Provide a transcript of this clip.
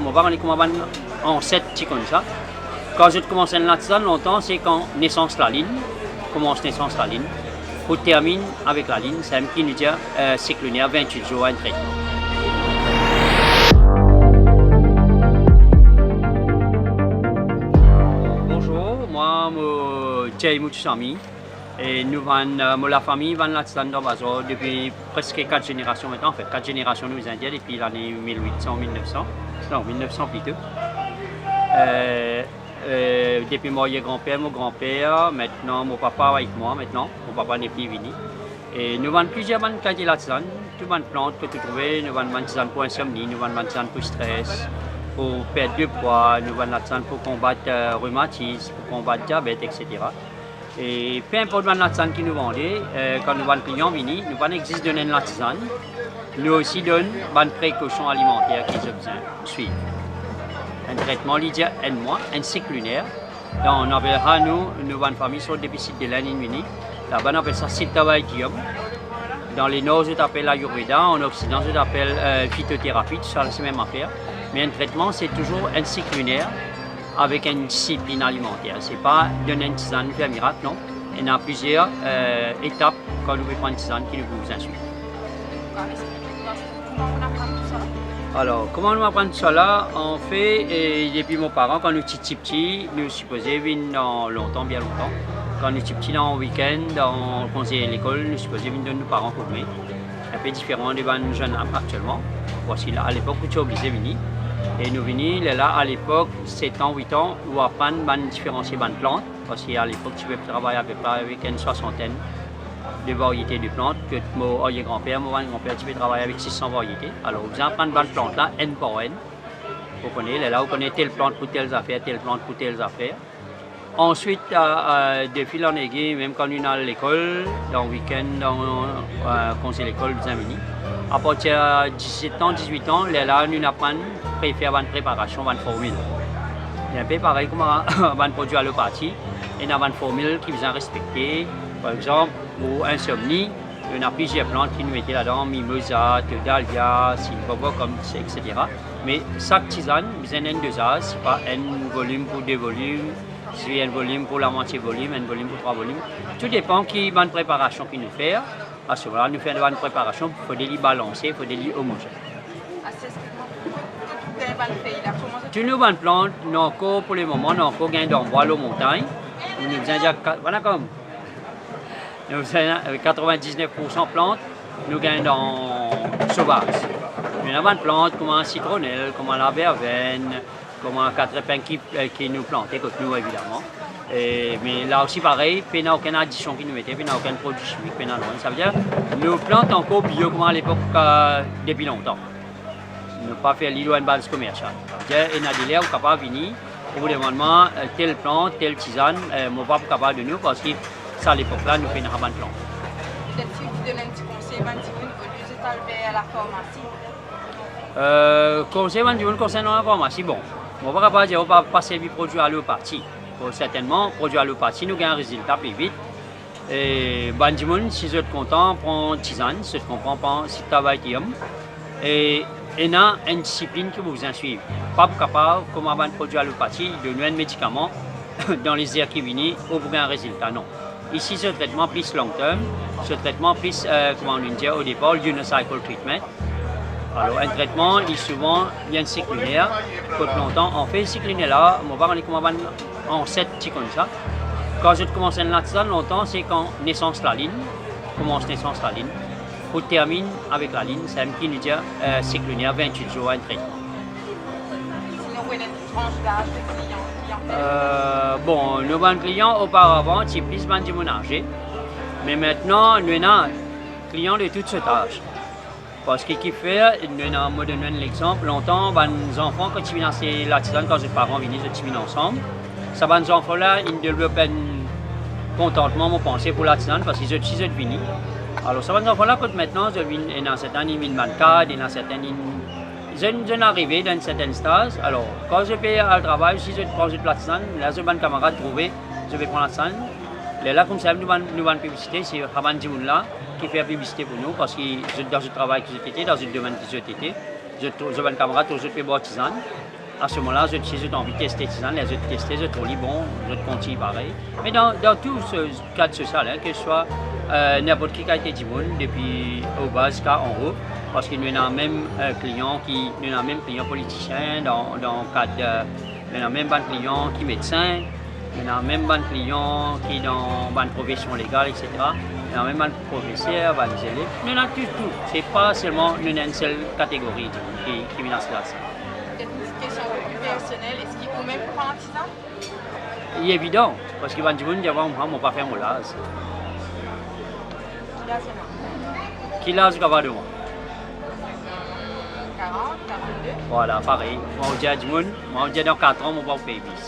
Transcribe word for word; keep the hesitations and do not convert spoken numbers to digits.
Mo pa kone kouma bann anset ti konn sa. Kan zot koumans enn latizann lontan, se kan nesans lalinn, koumans nesans lalinn, pou terminn avek lalinn, samem ki nou dir, eh, sik luner, vintwit zour enn tretman. Bonzour, mwa mo Jay Moutsousamy. E nou vann, eh, mo lafami vann latizann dan Bazar depi preske kat zenerasion aster, anfet, kat zenerasion nou bizin dir, depi lane mil wit san, mil nef san, non, mil nef san plito. Eh, eh, depi mo arier granper, mo granper, aster mo papa avek mwa, aster mo papa nepli vini. E nou vann plizier bann kalite latizann, tou bann plant ki to trouve, nou vann bann tizann pou insomni, nou vann bann tizann pou stres, pou pert de pwa, nou vann latizann pou konbat, eh, rimatis, pou konbat diabet, etsetera. E pe inport bann latizann ki nou vande, eh, kan nou bann klian vini, nou pa zis donn enn latizann, nou osi donn bann prekosion alimanter ki zot bizin swiv. Enn tretman, li dir enn mwa, enn sik luner. Dan, nou apel sa, nou, nou bann fami sort depi sid de Lenn inn vini. Laba nou apel sa Citrobacterium. Dan lenor zot apel Ayurveda, an Oksidan zot apel, eh, fitoterapi, tou sa se mem zafer. Me enn tretman, se touzour enn sik luner avek enn disiplinn alimanter. Se pa donn enn tizann, fer mirak, non. Ena plizier, eh, etap kan nou pe pran tizann ki nou pou bizin swiv. Kouma ou aprann tou sa? Alor, kouma nou aprann tou sa la? Anfet, eh, depi mo paran, kan nou ti, ti, ti, nou sipoze vinn dan lontan, bien lontan. Kan nou ti, ti, dan wikenn, dan konze lekol, nou sipoze vinn donn nou paran koudme. Inpe diferan de bann zenn aktielman. Parski la, alepok, ou ti oblize vini. E nou vini, lerla, alepok, set an, wit an, ou aprann bann diferansie bann plant. Parski alepok, ti pe travay apepre avek enn swasantenn de variete de plant. Kot mo arier granper, mo bann granper ti pe travay avek sis san variete. Alor, ou bizin aprann bann plant la, enn par enn. Ou kone, lerla ou kone tel plant pou tel zafer, tel plant pou tel zafer. Answit, a, a, de fil an egwi, mem kan nou al lekol, dan wikenn, dan, a, konze lekol, bizin vini. Apartir diset an, dizwit an, lerla nou aprann pe fer bann preparasion, bann formil. Li inpe parey kouma bann prodwi alopati, ena bann formil ki bizin respekte. Par exanp, pou insomni, ena plizier plant ki nou mete ladan, mimoza, to dalia, silvobrokom, etsetera. Me sak tizann bizin enn dozaz, sipa enn volim pou de volim, si enn volim pou lamwatie volim, enn volim pou trwa volim. Tou depan ki bann preparasion ki nou fer. Aster la, nou fer bann preparasion, fode li balanse, fode li omozen. Aster, eskiz mwa, tou bann fey la, kouma zot... Tou nou bann plant, nou ankor, pou lemoman, nou ankor gagn dan bwa lor montagn. Nou bizin dir, ka-, vwala kom. Nou bizin, eh, katrevin-diznef poursan plant, nou gagn dan sovaz. Nou ena bann plant kouma sitronel, kouma lavervenn, kouma katrepin ki, eh, ki nou plante kot nou, evidaman. E, me la osi parey, pena okenn adision ki nou mete, pena okenn prodwi chimik, pena nanye. Savedir, nou plant ankor bio kouma alepok, eh, depi lontan. Nou pa fer li lor enn baz komersial. Savedir, ena de ler ou kapav vini, ou pou demann mwa, eh, tel plant, tel tizann, eh, mo pa pou kapav donn ou, parski sa lepok la, nou pena bann plant. Petet si ou pou donn enn ti konsey bann dimoun, olie zot al ver lafarmasi. Eh, konsey bann dimoun konsernan lafarmasi, bon, mo pa kapav dir ou pa, pa servi prodwi alopati. Bon, sertennman, prodwi alopati, nou gagn rezilta pli vit. E bann dimoun, si zot kontan pran tizann, si zot kontan pran Citrobacterium, e ena enn disiplinn ki ou bizin swiv. Pa pou kapav, kouma bann prodwi alopati, donn ou enn medikaman, dan lezer ki vini, ou pou gagn rezilta, non. Isi, so tretman plis long term, so tretman plis, eh, kouma nou dir o depar, unicycle treatment. Alor, enn tretman, li souvan, li enn sik lineer, kot lontan, anfet, sik lineer la, mo pa kone kouma bann anset ti konn sa. Kan zot koumans enn latizann lontan, se kan nesans lalinn, koumans nesans lalinn, pou terminn avek lalinn, samem ki nou dir, eh, sik lineer, vintwit zour enn tretman. Sinon, ou ena enn transh daz de klian, kliantel? Eh, bon, nou bann klian, oparavan, ti plis bann dimoun aze, me aster, nou ena klian de tou sort az. Parski kifer, nou ena, mo donn enn lexanp, lontan, bann zanfan, kan ti vinn aste latizann, kan zot paran vini, zot ti vinn ansam. Sa bann zanfan la, inn devlop enn kontantman, mo panse, pou latizann, parski zot, si zot vini. Alor, sa bann zanfan la, kot aster, zot vinn, ena sertin, inn vinn bann kad, ena sertin, inn, zot, zot inn arive dan enn sertin staz. Alor, kan zot pe al travay, si zot pran zot latizann, la zot bann kamarad trouve, zot pe pran latizann. Lerla koumsa, nou bann, nou bann piblisite, se sa bann dimoun la ki fer piblisite pou nou, parski zot dan zot travay ki zot ete, dan zot domenn ki zot ete, zot, zot bann kamarad trouv zot pe bwar tizann. A se moman la, zot, si zot anvi teste Tizane, ler zot teste, zot trouv li bon, zot kontign parey. Me dan, dan tou se kad sosial, hein, ke swa, euh, ninport ki kalite dimoun, depi o baz ziska anro, parski nou ena mem, euh, klian ki, nou ena mem klian politisien dan, dan kad, euh, nou ena mem bann klian ki medsin, nou ena mem bann klian ki dan bann profesion legal, et cetera. Nou ena mem bann profeser, bann zelev. Nou ena tou, tou. Se pa selman nou ena enn sel kategori dimoun ki, ki vinn asiz la. Petet enn ti kestion enn pe pli personel, eski ou mem ou pa artis? Li evidan, parski bann dimoun dir mwa, mwa, mo pa fer mo laz. Ki laz ou ena? Ki laz ou kapav donn mwa? Karant, karant-de. Vwala, parey. Mwa, ou dir dimoun, mwa, ou dir dan kat an, mo pa pou pey bis.